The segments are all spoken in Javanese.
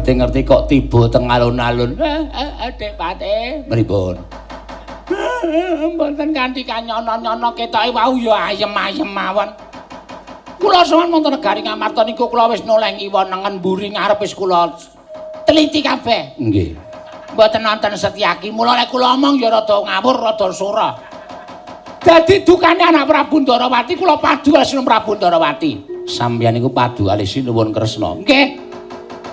Ngerti-ngerti kok tiba teng alun-alun. Dik Pate, pripun? Mboten kanthi kanyono-nyono ketoke wau ya ayem-ayem mawon. Kula sowan wonten negari Ngamarta niku kula wis noleh ngiwa nengen mburi ngarep wis kula teliti kabeh. Nggih. Mboten nonton Setyaki, mula nek kula omong ya rada ngawur, rada sora. Dadi dukane anak Prabu Ndarawati kula padu kalih Sinuwun Prabu Ndarawati. Sampeyan niku padu kalih Sinuwun Kresna. Nggih.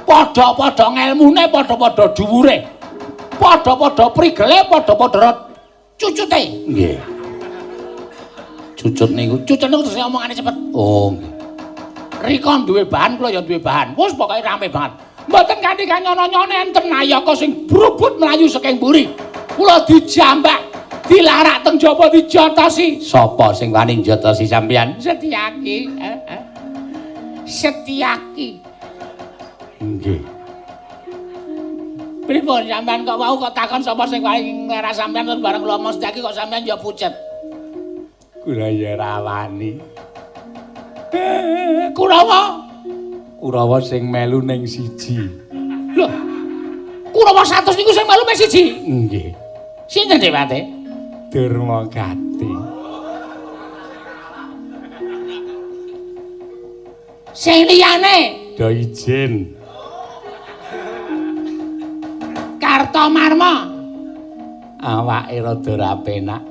Padha-padha ngelmune, padha-padha dhuwure. Padha-padha prigele, padha-padha cucute. Nggih. Cucut niku, cucut niku terus omongane cepet. Oh, nggih. Rika duwe bahan, kula ya duwe bahan. Wis pokoke rame banget. Mboten kanthi kanyono-nyono enten nayaka sing brubut mlayu saking mburi. Kula dijambak, dilarak teng jaba dijotosi. Sapa sing wani njotosi sampeyan? Setyaki. Setyaki. Nggih. Pripun sampeyan kok wau kok takon sapa sing wani nglerak sampeyan terus bareng kula omong Setyaki kok sampeyan ya pucet. Kula ya ora wani. Kurawa. Kurawa sing melu ning siji. Lho. Kurawa 100 niku sing melu mung siji. Nggih. Sinten Dewate? Durmagati. Sing liyane do izin. Kartomarma. Awake rada ora penak.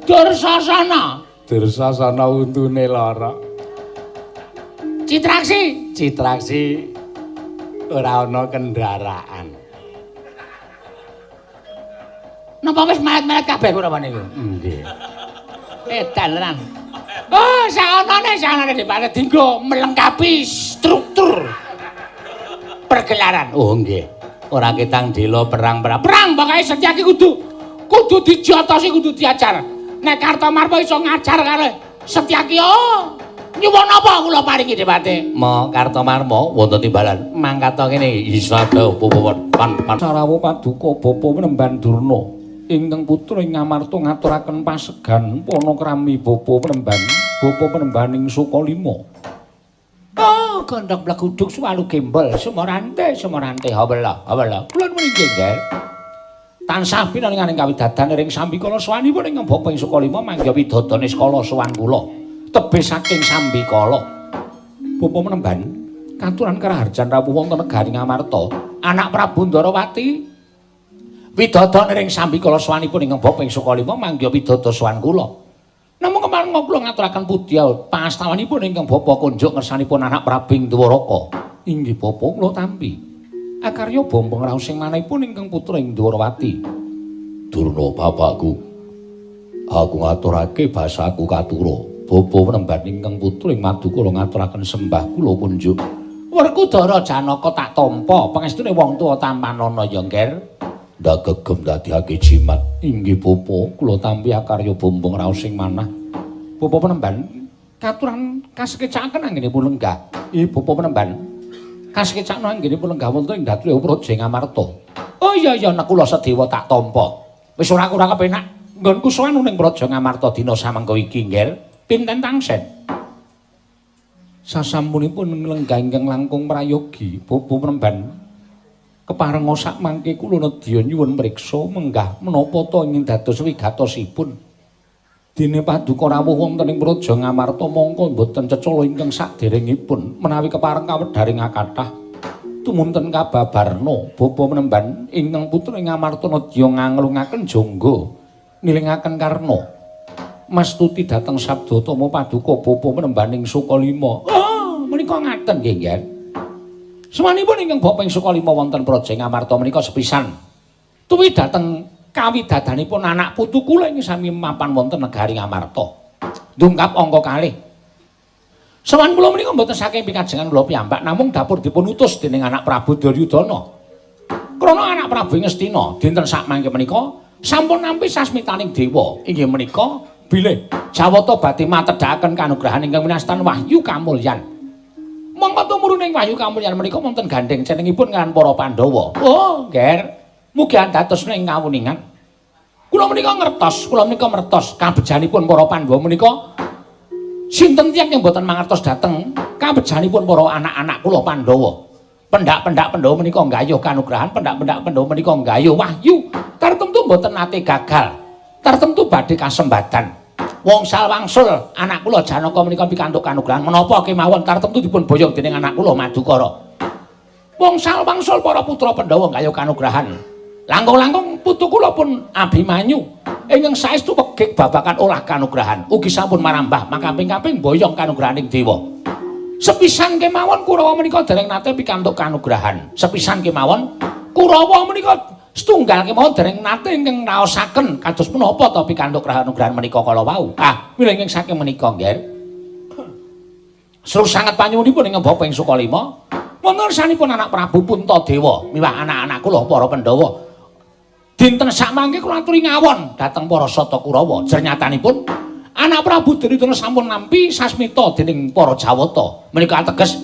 Dursasana. Dursasana untune lara. Citraksi. Citraksi ora ana kendaraan. Napa wis melet-melet kabeh kula niku? Nggih. Edan tenan. Oh, saonane dipane dinggo melengkapi struktur pergelaran. Oh, nggih. Ora ketang dela perang-perang. Perang pokoke Setyaki kudu dijotosi, kudu diajar. Nek Kartomarma iso ngajar karo Setyaki, oh. Nyuwun napa kula paringi Dewate? Ma Kartomarma wonten timbalan. Mangkata kene isada pan pan. Sarawu paduka bapa Penemban Durna. Ingkang putra ing Ngamarta ngaturaken pasegan panakrami bapa Penemban, bapa Penemban ing Sukalima. Oh, gondhong bleguduk suwalu gembol, sumorante, sumorante, hawela, hawela. Kula nuwun inggih, Nger. Tansah pinaringan kawidadan ring sambikala sowanipun ingkang bapa ing Sukalima mangga widodane skala sowan kula. Tebih saking sambikala. Bapa Penemban katuran karaharjan rawuh wonten negari Ngamarta, anak Prabu Ndarawati widodane ring sambikala sowanipun ingkang bapa ing Sukalima mangga widada sowan kula. Namung kemareng kula ngaturaken pudya pangastawanipun ingkang bapa kunjuk ngersanipun anak Prabu ing Dwaraka. Inggih bapa kula tampi. Akarya bombong raos sing manahipun ingkang putra ing Dwarawati. Durna bapakku. Aku ngaturake basaku katura. Bapa Penemban ingkang putra ing Madukara ngaturaken sembah kula kunjuk. Werkudara Janaka tak tampa pangestune wong tuwa tampanana ya, Nger. Ndak gegem dadihake jimat. Inggih bapa, kula tampi akarya bombong raos sing manah. Bapa Penemban katuran kasekecakaken anggenipun lenggah. Ih bapa Penemban kasekecakno anggenipun lenggah wonten ing Datriya Praja Ngamarta. Oh iya iya Nakula Sadewa tak tampa. Wis ora kurang kepenak nggonku sowan ning Praja Ngamarta dina samangka iki, Nger. Pinten tangsen? Sasampunipun lenggah ingkang langkung prayogi, bapa Penemban keparenga sak mangke kula nedya nyuwun mriksa menggah menapa ta ingkang dados wigatosipun. Dene paduka rawuh wonten ing Praja Ngamarta mongko mboten cecala ingkang saderengipun menawi kepareng kawedharing kathah tumunten kababarna bapa Penemban ingkang putra ing Ngamarta nedya nganglungaken jangga nilingaken karna mastuti dhateng sabdatama paduka bapa Penemban ing Sukalima. Oh, menika ngaten nggih, Nger. Semanipun ingkang bapa ing Sukalima wonten Praja Ngamarta menika sepisan tuwi dhateng kawidadanipun anak putu kula ing sami mapan wonten negari Ngamarta. Ndungkap angka kalih. Sowan kula menika mboten saking pikajengan kula piyambak namung dapur dipun utus dening anak Prabu Duryudana. Krana anak Prabu ing Ngastina dinten sakmangke menika sampun nampi sasmitaning dewa inggih menika bilih Jawata badhe matedhakaken kanugrahan ingkang winastan wahyu kamulyan. Mongko tumurun ing wahyu kamulyan menika wonten gandheng cenengipun kaliyan para Pandhawa. Oh, Nger. Mugi andados ing kawuningan. Kula menika ngertos, kula menika mertos kabejanipun para Pandhawa menika sinten tiyang yang mboten mangertos dhateng kabejanipun para anak-anak kula Pandhawa. Pendak-pendak Pandhawa menika nggayuh kanugrahan, pendak-pendak Pandhawa menika nggayuh wahyu. Tartemtu mboten nate gagal. Tartemtu badhe kasembadan. Wongsal wangsul anak kula Janaka menika pikantuk kanugrahan menapa kemawon tartemtu dipun boyong dening anak kula Madukara. Wongsal wangsul para putra Pandhawa nggayuh kanugrahan. Langkung-langkung putu kula pun Abimanyu ingkang saestu wegik babagan olah kanugrahan ugi sampun marambah makaping-kaping boyong kanugrahaning dewa. Sepisan kemawon Kurawa menika dereng nate pikantuk kanugrahan. Sepisan kemawon Kurawa menika setunggal kemawon dereng nate ingkang raosaken kados menapa ta pikantuk kanugrahan menika kala wau. Ah, mila ingkang saking menika, Ngger. Seru sanget panyuwunipun ingkang Bapa ing Sukalima. Wonten sanipun anak Prabu Puntadewa miwah anak-anak kula para Pandhawa. Dinten sakmangke kula aturi ngawon dhateng para Sata Kurawa. Jernyatanipun anak Prabu Duryudana sampun nampi sasmita dening para Jawata. Menika ateges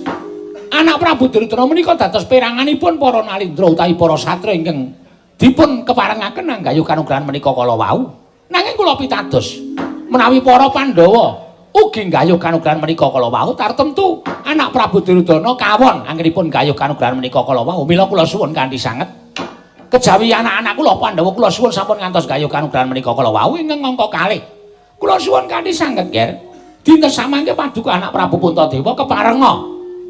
anak Prabu Duryudana menika dados peranganipun para nalindra utawi para satriya ingkang dipun keparengaken anggayuh kanugrahan menika kala wau. Nanging kula pitados menawi para Pandhawa ugi nggayuh kanugrahan menika kala wau, tartemtu anak Prabu Duryudana kawon anggenipun nggayuh kanugrahan menika kala wau. Mila kula suwun kanthi sanget kejawi anak-anak kula Pandhawa kula suwun sampun ngantos nggayuh kanugrahan menika kala wau ingkang angka kalih. Kula suwun kanthi sanget, Ger. Dinten samangke paduka anak Prabu Puntadewa keparenga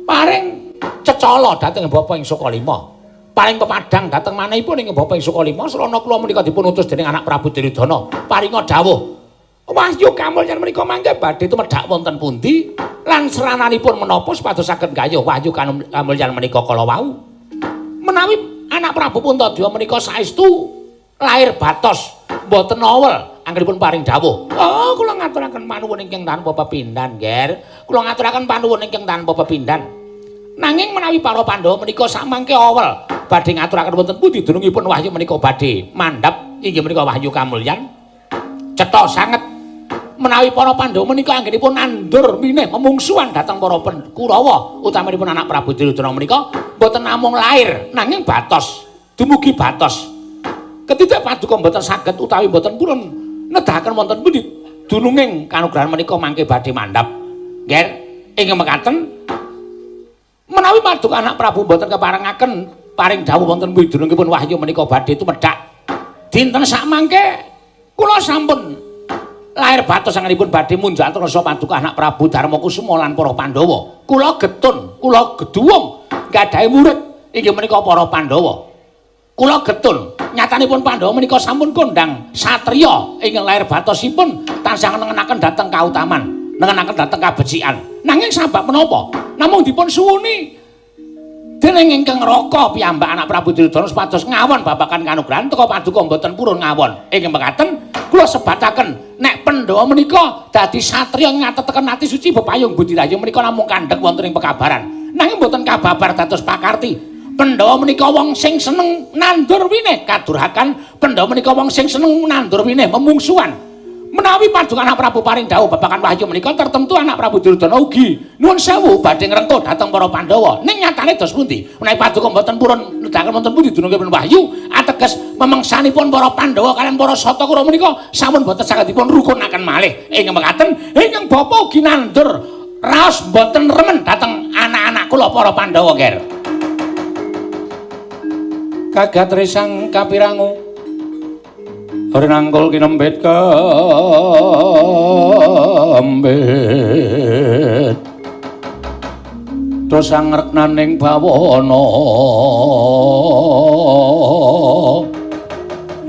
paring cecala dhateng Bapa ing Sukalima. Paring pepadhang dhateng manahipun ing Bapa ing Sukalima srana kula menika dipun utus dening anak Prabu Duryudana paringa dawuh wahyu kamulyan menika mangke badhe tumedhak wonten pundi lan srananipun menapa supados saged gayuh wahyu kamulyan menika kala wau. Menawi anak Prabu Puntadewa menika saestu lair batos mboten awel anggenipun paring dawuh. Oh, kula ngaturaken panuwun ingkang tanpa pepindhan, Ger. Kula ngaturaken panuwun ingkang tanpa pepindhan. Nanging menawi para Pandhawa menika samangke awel badhe ngaturaken wonten pundi dunungipun wahyu menika badhe mandhap inggih menika wahyu kamulyan. Cetha sanget menawi para Pandhawa menika anggenipun nandur winih memungsuhan dhateng para Kurawa utamanipun anak Prabu Duryudana menika mboten namung lair nanging batos, dumugi batos. Ketidak paduka mboten saged utawi mboten purun nedahaken wonten pundi dununging kanugrahan menika mangke badhe mandhap. Nger, ingkang mekaten menawi paduka anak Prabu mboten keparengaken paring dawuh wonten pundi dunungipun wahyu menika badhe tumedhak. Dinten sakmangke kula sampun lair batos anggenipun badhe munjat rasa paduka anak Prabu Darmakusuma lan para Pandhawa. Kula getun, kula geduwung gadahi murid inggih menika para Pandhawa. Kula getun nyatanipun Pandhawa menika sampun kondhang satriya ingkang lair batosipun tansah nengenaken dhateng kautaman, nengenaken dhateng kabecikan. Nanging sabab menapa? Namung dipun suwuni dening ingkang Raka piyambak anak Prabu Duryudana supados ngawon babagan kanugrahan teka paduka mboten purun ngawon. Ingkang mekaten kula sebataken nek Pandhawa menika dadi satriya ngateteken ati suci bepayung budi rahayu menika namung kandhek wonten ing pekabaran. Nanging mboten kababar dados pakarti. Pandhawa menika wong sing seneng nandur winih kadurhakan, Pandhawa menika wong sing seneng nandur winih memungsuhan. Menawi paduka anak Prabu paring dawuh babagan wahyu menika tertentu anak Prabu Duryudana ugi nuwun sewu badhe ngrengkuh dhateng para Pandhawa. Ning nyatane dos pundi? Menawi paduka mboten purun nedahaken wonten pundi dunungipun wahyu, ateges memengsanipun para Pandhawa kaliyan para Sata Kurawa menika sampun boten saged dipun rukunaken malih. Ingkang mekaten ingkang bapa ugi nandur raos mboten remen dhateng anak-anak kula para Pandhawa, Nger. Kagat resang kapirangu rinangkul kinembet kembet terus angreknaning bawana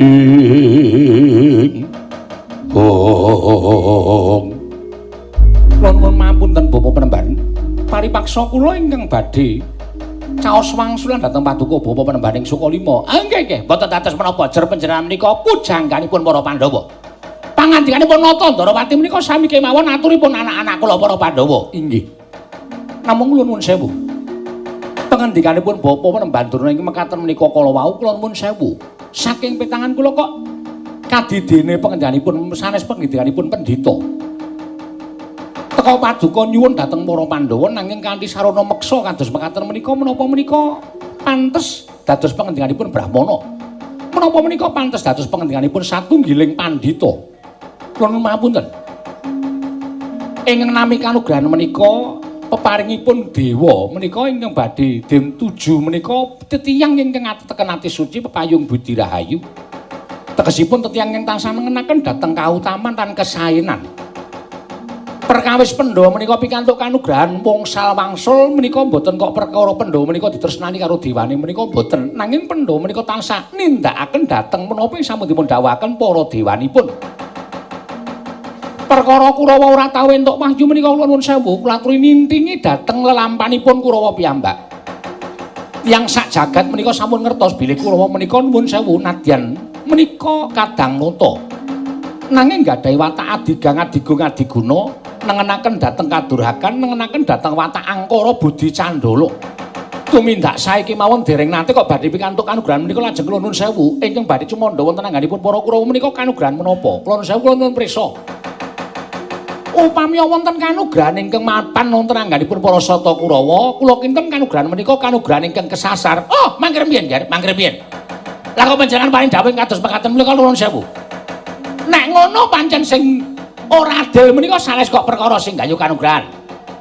ing ong. Kula nuwun mapunten Bapak Penemban, paripaksa kula ingkang badhe caos wangsulan dhateng paduka Bapak Penemban ing Sukalima. Ah nggih nggih, mboten dados menapa jer panjenengan menika pujangganipun para Pandhawa. Pangandikanipun Nata Ndarawati menika sami kemawon aturipun anak-anak kula para Pandhawa. Inggih. Namung kula nuwun sewu. Pangandikanipun Bapak Penemban Durna ing mekaten menika kala wau kula nuwun sewu. Saking petangan kula kok kadidene pangandikanipun sanes pangandikanipun pendhita. Teka paduka nyuwun dhateng para Pandhawa nanging kanthi sarana meksa kados mekaten menika menapa menika pantes dados pangandikanipun Brahmana. Menapa menika pantes dados pangandikanipun satunggiling pandhita. Kula nuwun mapunten. Ingkang nami kanugrahan menika Peparingipun dewa menika ingkang badhe den tuju menika tetiyang ingkang ateteken ati suci pepayung budi rahayu. Tegesipun tetiyang ingkang tansah nengenaken dhateng kautaman lan kesaenan. Perkawis Pandhawa menika pikantuk kanugrahan wongsal wangsul menika mboten kok perkara Pandhawa menika ditresnani karo dewane menika mboten, nanging Pandhawa menika tansah nindakaken dhateng menapa ing sampun dipun dhawuhaken para dewanipun. Perkara Kurawa ora tau entuk wahyu menika kula nuwun sewu kula aturi nintingi dhateng lelampanipun Kurawa piyambak. Tiyang sak jagat menika sampun ngertos bilih Kurawa menika nuwun sewu nadyan menika kadang nata. Nanging gadahi watak adigang adigung adiguna nengenaken dhateng kadurhakan, nengenaken dhateng watak angkara budi candala. Tumindak sae kemawon dereng nate kok badhe pikantuk kanugrahan menika lajeng kula nuwun sewu ingkang badhe cumandha wonten angganipun para Kurawa menika kanugrahan menapa? Kula nuwun sewu kula nuwun prisa. Upami wonten kanugrahan ingkang mapan wonten angganipun para Sata Kurawa, kula kinten kanugrahan menika kanugrahan ingkang kesasar. Oh, mangke riyen, Ger, mangke riyen. Lah kok panjenengan paring dawuh kados mekaten menika nuwun sewu. Nek ngono pancen sing ora adil menika sanes kok perkara sing gayuh kanugrahan.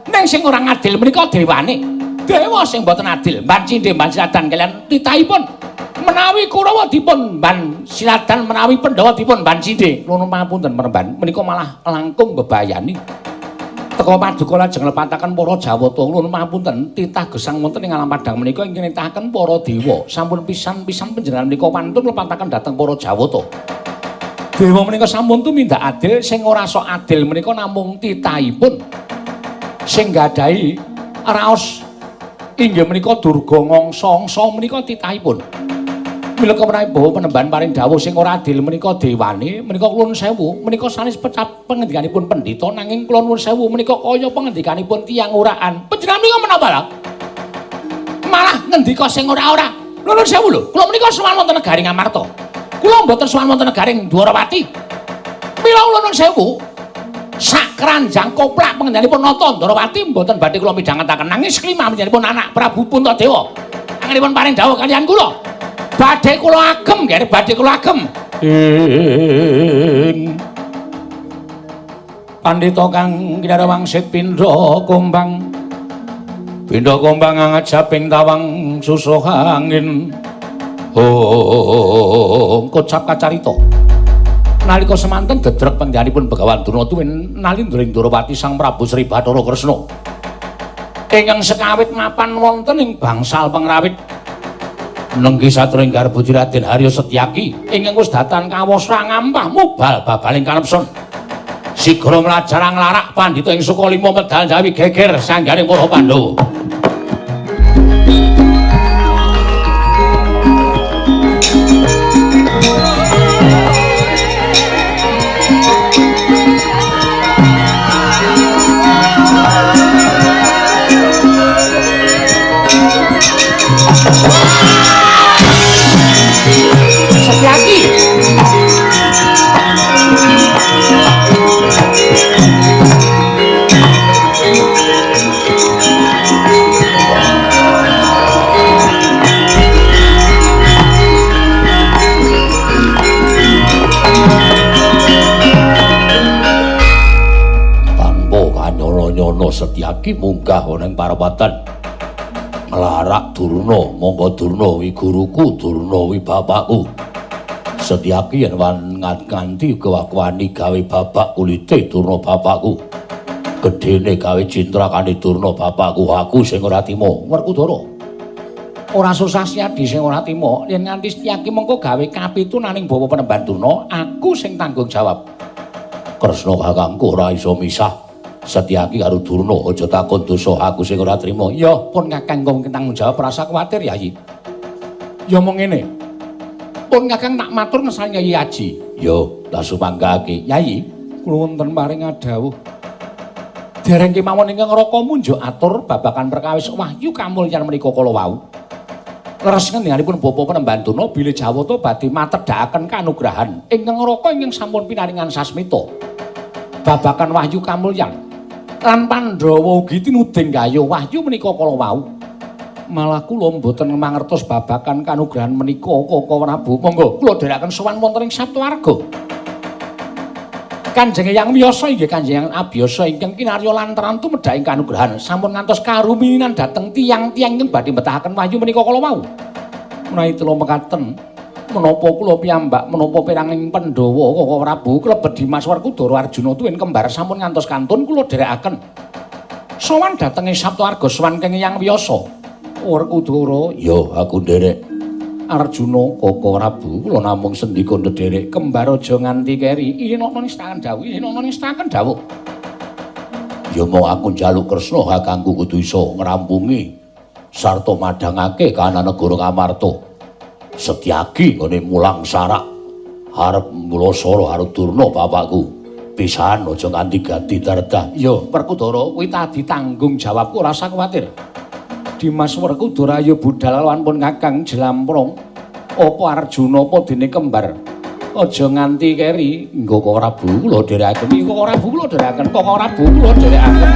Ning sing ora adil menika dewane. Dewa sing mboten adil, mban cindhe mban siladan kaliyan titahipun. Menawi Kurawa dipun mban siladan, menawi Pandhawa dipun mban cindhe. Nuwun pangapunten Penemban, menika malah langkung bebayani. Teka paduka lajeng lepataken para Jawata. Nuwun pangapunten, titah gesang wonten ing alam padhang menika ingkang nitahaken para dewa. Sampun pisan-pisan panjenengan menika wantun lepataken dhateng para Jawata. Dewa menika sampun tumindak adil, sing ora sok adil menika namung titahipun. Sing gadahi raos inggih menika Durga ngangsa-angsa menika titahipun. Mila kemenawi bawa Penemban paring dawuh sing ora adil menika dewane, menika kula nuwun sewu, menika sanes pecap pengendikanipun pendhita, nanging kula nuwun sewu menika kaya pengendikanipun tiyang uraan. Panjenengan menika menapa lho? Malah ngendika sing ora-ora. Nuwun sewu lho, kula menika sowan wonten negari Ngamarta. Kula mboten sowan wonten negari Dwarawati. Mila kula nuwun sewu, sak keranjang koplak pengendikanipun Nata Ndrawati mboten badhe kula midhangetaken, nanging seklima panjenenganipun anak Prabu Puntadewa. Anggenipun paring dawuh kaliyan kula. Badhe kula agem, nggih, badhe kula agem. Ing pandhita kang kinara wangsit pindha kumbang. Pindha kumbang ngajaping tawang susuh angin. Oh, kocap kacarita. Nalika semanten dedrek panggenipun Begawan Durna tuwin nalindra ing Ndrawati Sang Prabu Sri Bathara Kresna. Ingkang sekawit mapan wonten ing bangsal pengrawit. Nenggi satring garbuji Raden Haryo Setyaki ingkang wis datan kawasa ngampah mubal babaling kanepson. Sigra mlajar nglarak pandhita ing Sukalima medal jawi geger sanggaring para Pandhawa. Setyaki. Tanpa kanyono-nyono Setyaki munggah ana ing parwatan. Nglarak Durna, monggo Durna wi guruku, Durna wi bapakku. Setyaki yen nganti kewani gawe babak kulite Durna bapakku. Gedene gawe cintrakane Durna bapakku, aku sing ora timo. Werkudara. Ora susah siadi sing ora timo, yen nganti Setyaki mengko gawe kapitu naning bawa Penemban Durna, aku sing tanggung jawab. Kresna kakangku ora iso misah. Setyaki karo Durna aja takon dosa aku sing ora trima. Ya pun kakang kong tanggung jawab rasa kuwatir Yayi. Ya mong ngene. Pun kakang tak matur ngesane Yayi Aji. Ya tak sumanggake Yayi. Kula wonten paring adhawuh. Dereng kemawon ingkang raka munjuk atur babagan perkawis wahyu kamulyan menika kala wau. Leres ngendikanipun Bapak Penemban Durna bilih Jawata badhe matedhakaken kanugrahan ingkang raka ingkang sampun pinaringan sasmita. Babagan wahyu kamulyan lan Pandhawa ugi tinuding gayuh wahyu menika kala wau. Malah kula mboten mangertos babagan kanugrahan menika Kaka Prabu. Monggo kula dherekaken sowan wonten ing Saptawarga. Kanjeng Eyang Wiyasa inggih Kanjeng Eyang Abiyasa ingkang kinarya lantaran tumedhaking kanugrahan sampun ngantos karuminan dhateng tiyang-tiyang ingkang badhe mbetahaken wahyu menika kala wau. Menawi tela mekaten menapa kula piyambak menapa peranging Pandhawa Kaka Prabu klebet Dimas Werkudara Arjuna tuwin kembar sampun ngantos kantun kula dherekaken. Sowan dhatenge Sabta Arga sowan Kang Eyang Wiyasa. Werkudara, ya aku nderek. Arjuna Kaka Prabu kula namung sendika ndederek kembar aja nganti keri. Yen ana nistakaken dawuh, yen ana nistakaken dawuh. Ya mung aku njaluk Kresna kakangku kudu iso ngrampungi sarta madhangake kahanan negara Ngamarta. Setyaki nggone mulang sarak arep mulasara karo Durna bapakku. Pisan aja nganti gati dardah. Ya Werkudara kuwi tadi tanggung jawabku ora usah kuwatir. Dimas Werkudara ayo budal lawan pun Kakang Jlamprong. Apa Arjuna apa dene kembar? Aja nganti keri. Nggo Kaka Prabu kula dherekaken. Kaka Prabu kula dherekaken. Kaka Prabu kula dherekaken.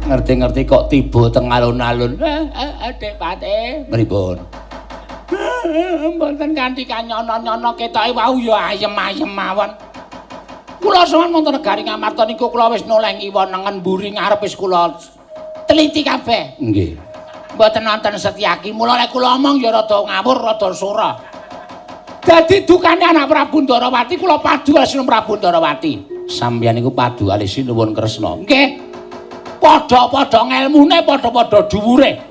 Ngerti-ngerti kok tiba teng alun-alun. Dek Pate, pripun? Mboten kanthi kanyono-nyono ketoke wau ya ayem-ayem mawon. Kula sowan wonten negari Ngamarta niku kula wis noleh ngiwa nengen mburi ngarep wis kula teliti kabeh. Nggih. Mboten nonton Setyaki, mula nek kula omong ya rada ngawur, rada sora. Dadi dukane anak Prabu Ndarawati kula padu kalih Sinuwun Prabu Ndarawati. Sampeyan niku padu kalih Sinuwun Kresna. Nggih. Padha-padha ngelmune, padha-padha dhuwure.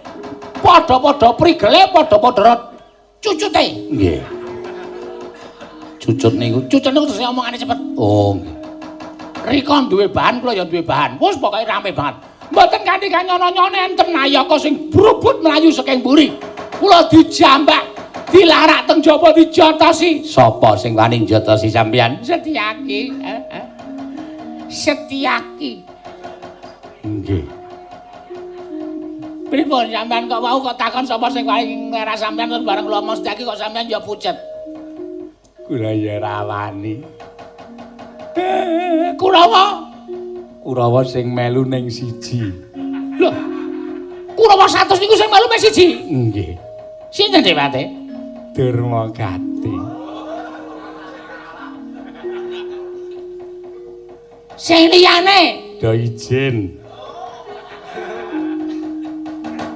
Padha-padha prigele, padha-padha cucute. Nggih. Cucut niku, cucut niku terus omongane cepet. Oh, nggih. Rika duwe bahan, kula ya duwe bahan. Wis pokoke rame banget. Mboten kanthi kanyono-nyone enten nayaka sing brubut mlayu saking mburi. Kula dijambak, dilarak teng jaba dijotosi. Sapa sing wani njotosi sampeyan? Setyaki. Setyaki. Nggih. Pripun sampean kok wau kok takon sapa sing wani nglerak sampean terus bareng kula omong Setyaki kok sampean ya pucet. Kula ya ra wani. Kurawa. Kurawa sing melu ning siji. Lho. Kurawa 100 niku sing melu mung siji. Nggih. Sinten Dewate? Durmagati. Sing liyane do izin.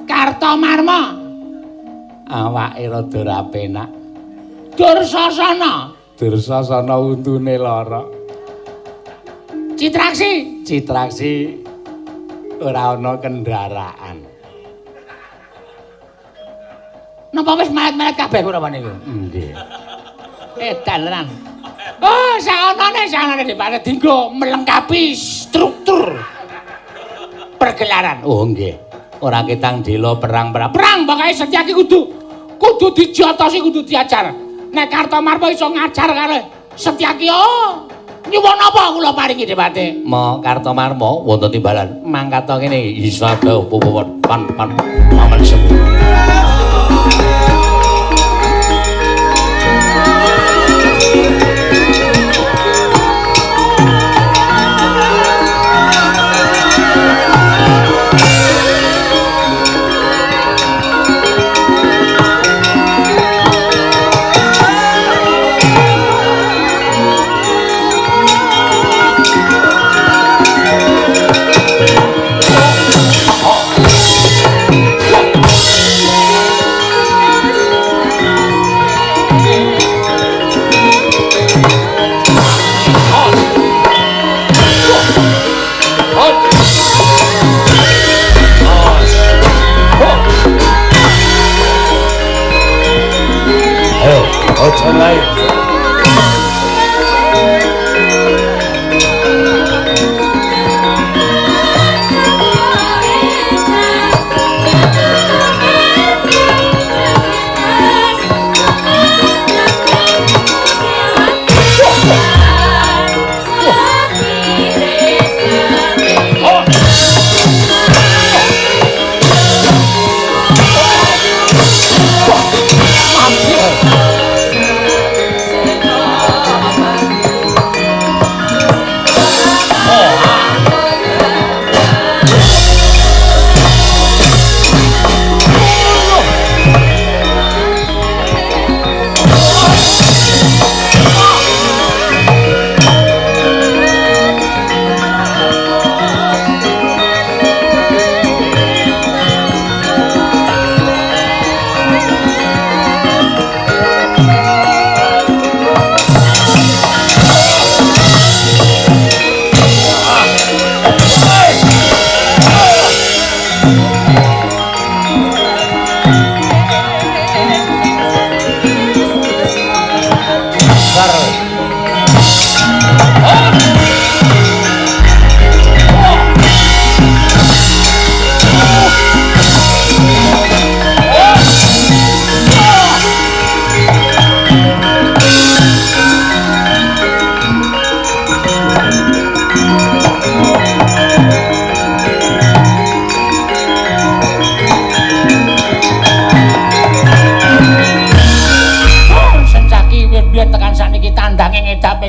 Kartomarma. Awake rada ra penak. Dursasana. Dursasana untune lara. Citraksi. Citraksi ora ana kendaraan. Napa wis malet-malet kabeh kula niku? Nggih. Edan tenan. Oh, saonane dipane dinggo melengkapi struktur pergelaran. Oh, nggih. Ora ketang dela perang-perang. Perang pokoke Setyaki kudu dijotosi, kudu diajar. Nek Kartomarma iso ngajar karo Setyaki, oh, nyuwun napa kula paringi Dewate? Mo Kartomarma wonten timbalan mangkat ngene iki isada pan pan paman sepuh.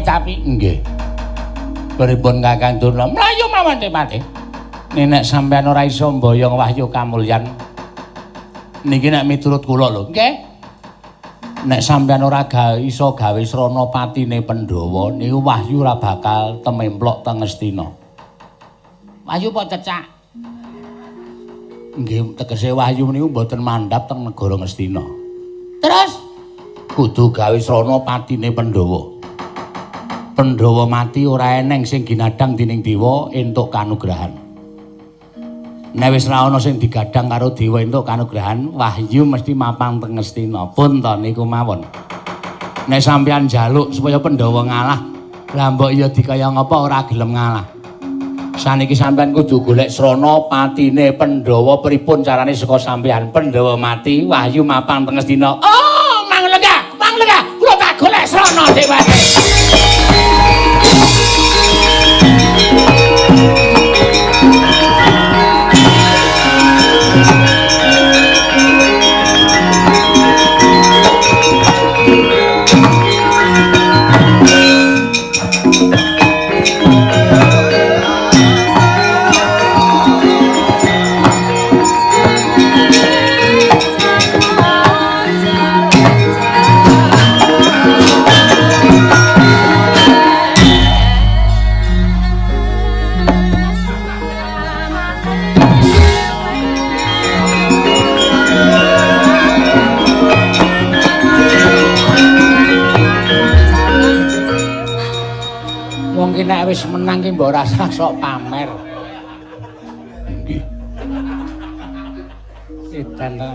Pamitapi. Nggih. Pripun Kakang Durna? Mlayu mawon Depati. Nek sampean ora iso mboyong wahyu kamulyan niki nek miturut kula lho. Nggih. Nek sampean ora iso gawe srana patine Pandhawa niku wahyu ora bakal tememplok teng Ngastina. Wahyu apa cecak? Nggih, tegese wahyu niku mboten mandhap teng negara Ngastina. Terus kudu gawe srana patine Pandhawa. Pandhawa mati ora eneng sing ginadhang dening dewa entuk kanugrahan. Nek wis ra ana sing digadhang karo dewa entuk kanugrahan, wahyu mesti mapang teng Ngastina. Pun to niku mawon. Nek sampeyan njaluk supaya Pandhawa ngalah, lah mbok ya dikaya ngapa ora gelem ngalah. Saniki sampeyan kudu golek srana patine Pandhawa pripun carane saka sampeyan Pandhawa mati, wahyu mapang teng Ngastina. Oh, manglenggah, manglenggah, kula tak golek srana dewate. Nek wis menang ki mbok rasa sok pamer. Nggih. Edan tenan.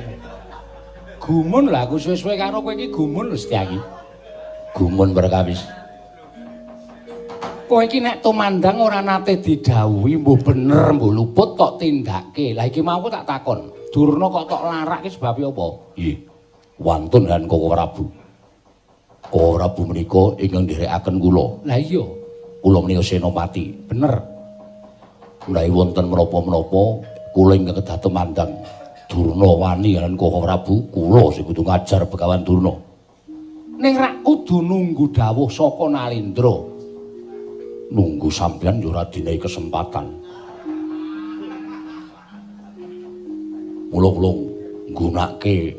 Gumun lho aku suwe-suwe karo kowe iki gumun lho Setyaki. Gumun perkawis. Kowe iki nek tumandang ora nate didhawuhi mbuh bener mbuh luput kok tindake. Lah iki mau aku tak takon. Durna kok tok larak ki sebab apa? Nggih. Wantun han Koko Prabu. Koko Prabu menika ingkang nderekaken kula. Lah iya. Kula menika senopati, bener. Menawi wonten menapa-menapa, kula ingkang kedah tumandang Durna wani lan Koko Prabu, kula sing kudu ngajar Begawan Durna. Ning rak kudu nunggu dawuh saka Nalendra. Nunggu sampeyan yo ora dinehi kesempatan. Mula kula nggunakake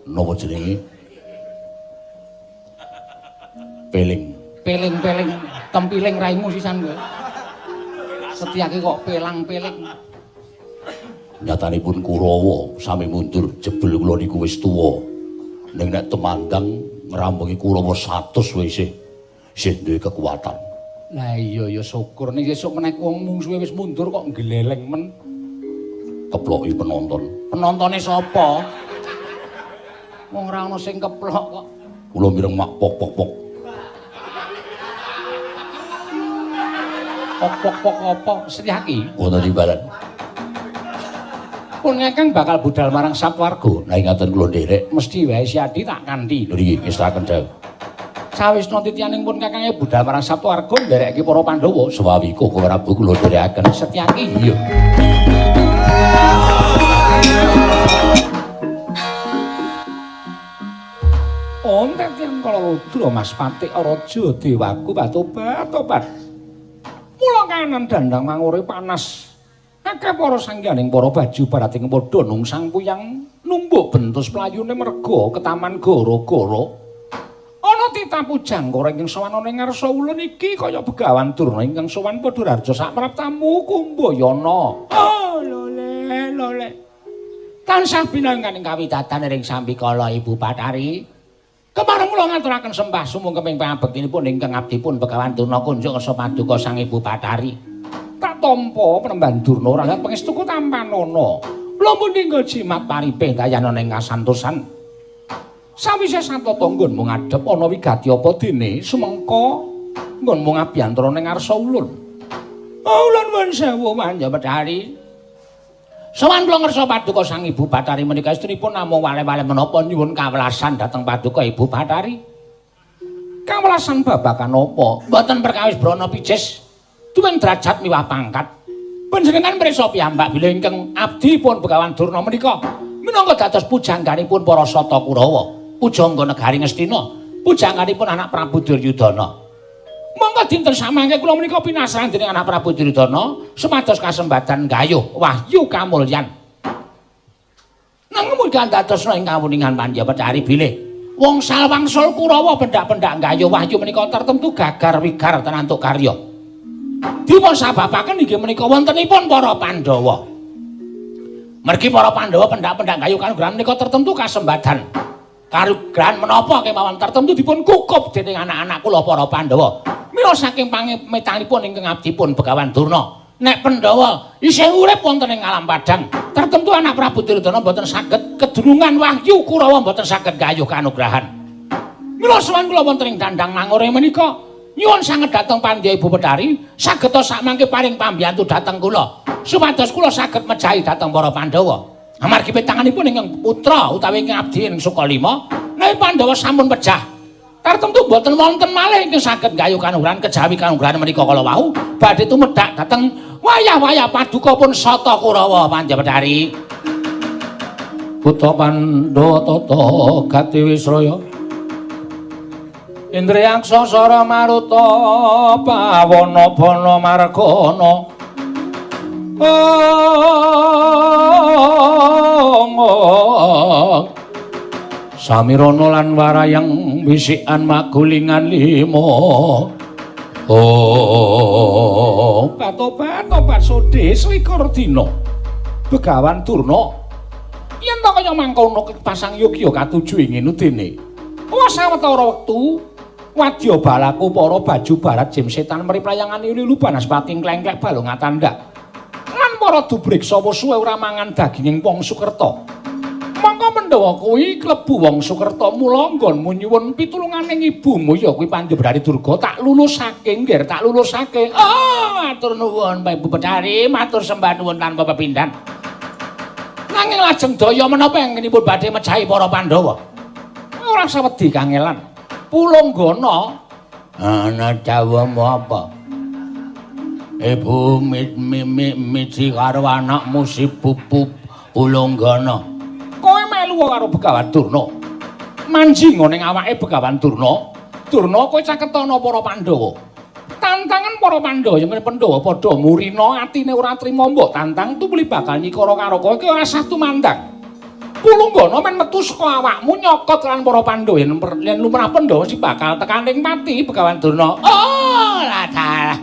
napa jenenge? Peling. Peling-peling tempiling raimu sisan kowe. Setyaki kok pelang-peling. Nyatanipun Kurawa sami mundur jebul kula niku wis tuwa. Ning nek temandang ngrampungi Kurawa 100 wae isih duwe kekuatan. Lah iya ya syukur ning sesuk meneh wong mungsuhe wis mundur kok nggleleng men. Keploki penonton. Penontone sapa? Wong ora ana sing keplok kok. Kula mireng mak pok pok pok. Pok-pok apa Setyaki? Wonten timbalan. Pun ngekang bakal budal marang Sapwarga. Nah ingaten kula nderek mesti wae Siadi tak kanthi. Lho niki ngestakaken dawuh. Sawisna titianing pun kakange budal marang Sapwarga nderekke para Pandhawa. Sewawi Koko Prabu kula nderekaken Setyaki. Iya. Wonten tiyang Kalaludra Mas Patik Raja Dewaku batobat-tobat. Mula kanan dandang mangure panas. Akeh para sangyaning para baju barating padha nungsang puyang numbuk bentus playune merga ketaman gara-gara. Ana titah pujangkara ingkang sowan ana ing ngarsa ulun iki kaya Begawan Durna ingkang sowan padha raja sapraptamu Kumbayana. Oh lole lole. Tansah binangan ing kawidatan ring sambikala Ibu Bathari. Kemareng kula ngaturaken sembah sumungkeming pangabektinipun ingkang abdipun Begawan Durna kunjuk kersa paduka Sang Ibu Bathari. Tak tampa penemban Durna ora pangestuku tampanana. Kula mundhingga jimat paripih dayana ing kasantosan. Sawise satata nggonmu ngadhep ana wigati apa dene sumengka nggonmu ngabiyantara ning ngarsa ulun. Ulun nuwun sewu manja Bathari. Sowan kula ngersa paduka Sang Ibu Bathari menika estrinipun namung wale-wale menapa nyuwun kawelasan dhateng paduka Ibu Bathari. Kawelasan babagan apa? Mboten perkawis brana pijes duwen derajat miwah pangkat. Panjenengan prisa piyambak bilih ingkang abdipun Begawan Durna menika minangka dados pujangganipun para Sata Kurawa, pujangga negari Ngastina, pujangganipun anak Prabu Duryudana. Monggo dinten samangke kula menika pinasran dening anak Prabu Duryudana supados kasembadan gayuh wahyu kamulyan. Nanging gandadosna ing kawuningan Pandya Betari bilih wong salwangsul Kurawa pendak-pendak gayuh wahyu menika tertentu gagar wigar tenantuk karya. Dipun sababaken inggih menika wontenipun para Pandhawa. Mergi para Pandhawa pendak-pendak gayuh kanugrahan menika tertentu kasembadan. Kanugrahan menapa kemawon tertentu dipun kukup dening anak-anak kula para Pandhawa. Mila saking pangemetanipun ingkang abdipun Begawan Durna, nek Pandhawa isih urip wonten ing alam padhang, tertentu anak Prabu Duryudana mboten saged kedunungan wahyu Kurawa mboten saged gayuh kanugrahan. Mila sowan kula wonten ing dandang mangure menika nyuwun sanget dhateng Pandya Ibu Betari sageta sakmangke paring pambiyantu dhateng kula supados kula saged mejahi dhateng para Pandhawa. Amargi petanganipun ingkang putra utawi ingkang abdi ing Sukalima, nek Pandhawa sampun pejah, tartemtu mboten wonten malih ingkang saged gayuh kanugrahan kejawi kanugrahan menika kala wau badhe tumedhak dhateng wayah-wayah paduka pun Sata Kurawa Pandya Betari. Putra Pandhawa tata gati wisraya Indriyaksa sara maruta pawana bana margana. Samirana lan warayang wisikan magulingan lima. Oh, patobat sodhe selikur dina. Begawan Durna yen ta kaya mangkono pasang yogya katuju ing ngene dene. Wah sawetara wektu wadya balaku para baju barat jim setan mriprayangan lilu banaspati klengklek balung atandak. Lan para dubriksa suwe ora mangan daginging wong Sukerta. Mongko Pandhawa kuwi klebu wong Sukerta mula nggonmu nyuwun pitulunganing ibumu ya kuwi Pandya Betari Durga tak lulusake nggih tak lulusake. Oh, matur nuwun Ibu Betari, matur sembah nuwun tanpa pepindhan. Nanging lajeng daya menapa anggenipun badhe mejahi para Pandhawa? Ora usah wedi kangelan. Pulunggana ana dawuhmu apa? Ibu miji karo anakmu si Pupu Pulunggana. Kowe melu karo Begawan Durna. Manjing ning awake Begawan Durna. Durna kowe caketana para Pandhawa. Tantangan para Pandhawa yen Pandhawa padha murina atine ora trima mbok tantang tumuli bakal nyikara karo kowe iki ora sah tumandang. Pulunggana men metu saka awakmu nyokot lan para Pandhawa yen lumrah Pandhawa si bakal tekaning pati Begawan Durna. Oh, lah.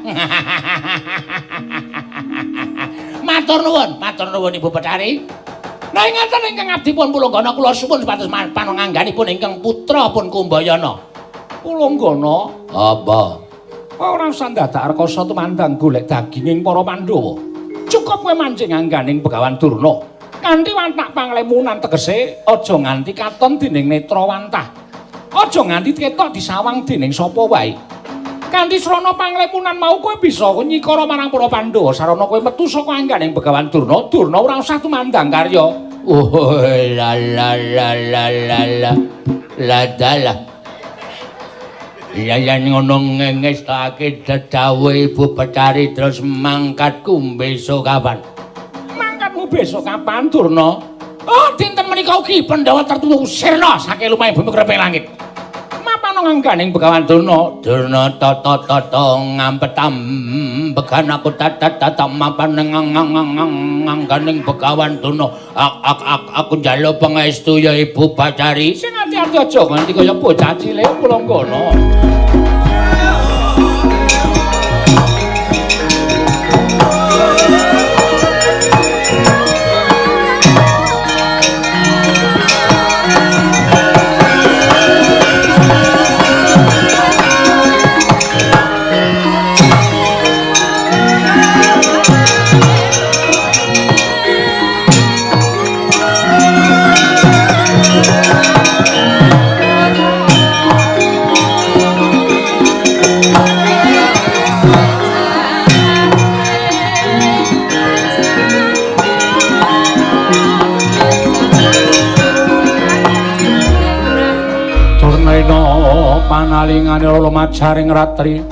Matur nuwun Ibu Betari. Nah ngaten ingkang abdi pun Pulunggana kula suwun supados panangangganipun ingkang putra pun Kumbayana. Pulunggana, apa? Ora usah dadak rekasa tumandang golek daginging para Pandhawa. Cukup kowe mancing angganing Begawan Durna. Kanthi watak panglemunan tegese aja nganti katon dening netra wantah. Aja nganti ketok disawang dening sapa wae. Kanthi srana panglemunan mau kowe bisa nyikara marang para Pandhawa sarana kowe metu saka angganing Begawan Durna. Durna ora usah tumandang karya. Oh la la la la la la la dalah. Ya yen ngono ngestake dedhawuh Ibu Betari terus mangkatku besok kapan? Mangkatmu besok kapan Durna? Oh dinten menika ugi Pandhawa tertutu sirna saking lumahing bumi kreping langit. Mapano ngangganing Begawan Durna? Durna tata tata ngampet ambegan aku tata tata mapan ngangganing Begawan Durna. Aku njaluk pangestu ya Ibu Batari. Sing ati-ati aja nganti kaya bocah cilik Pulunggana. Panalingane lumajaring ratri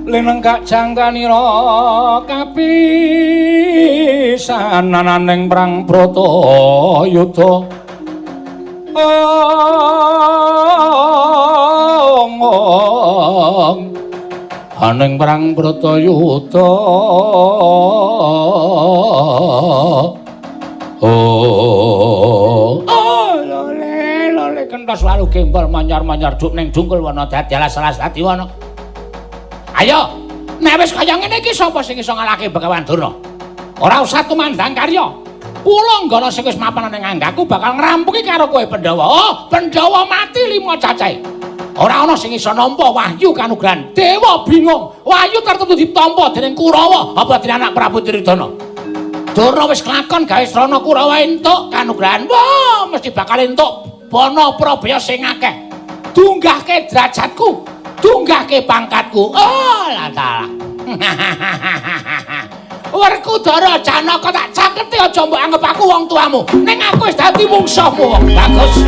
linengkak jangkanira kapisananing perang Bratayuda. Om wong aning perang Bratayuda. Oh, oh, lole lole kentos walu gembol manyar-manyar duk ning dungkul wana dadi alas-alas dadi wana. Ayo, nek wis kaya ngene iki sapa sing iso ngalahke Begawan Durna? Ora usah tumandang karya. Kula nggana sing wis mapan ning anggaku bakal ngrampungi karo kowe Pandhawa. Oh, Pandhawa mati 5 cacahe. Ora ana sing iso nampa wahyu kanugrahan. Dewa bingung. Wahyu tertentu ditampa dening Kurawa apa dening anak Prabu Duryudana. Durna wis kelakon gawe srana Kurawa entuk kanugrahan. Wah, mesti bakal entuk bana prabaya sing akeh. Dunggahke derajatku, dunggahke pangkatku. Oh, lah talah. Werkudara Janaka tak caketi aja mbok anggep aku wong tuamu. Ning aku wis dadi mungsuhmu. Bagus.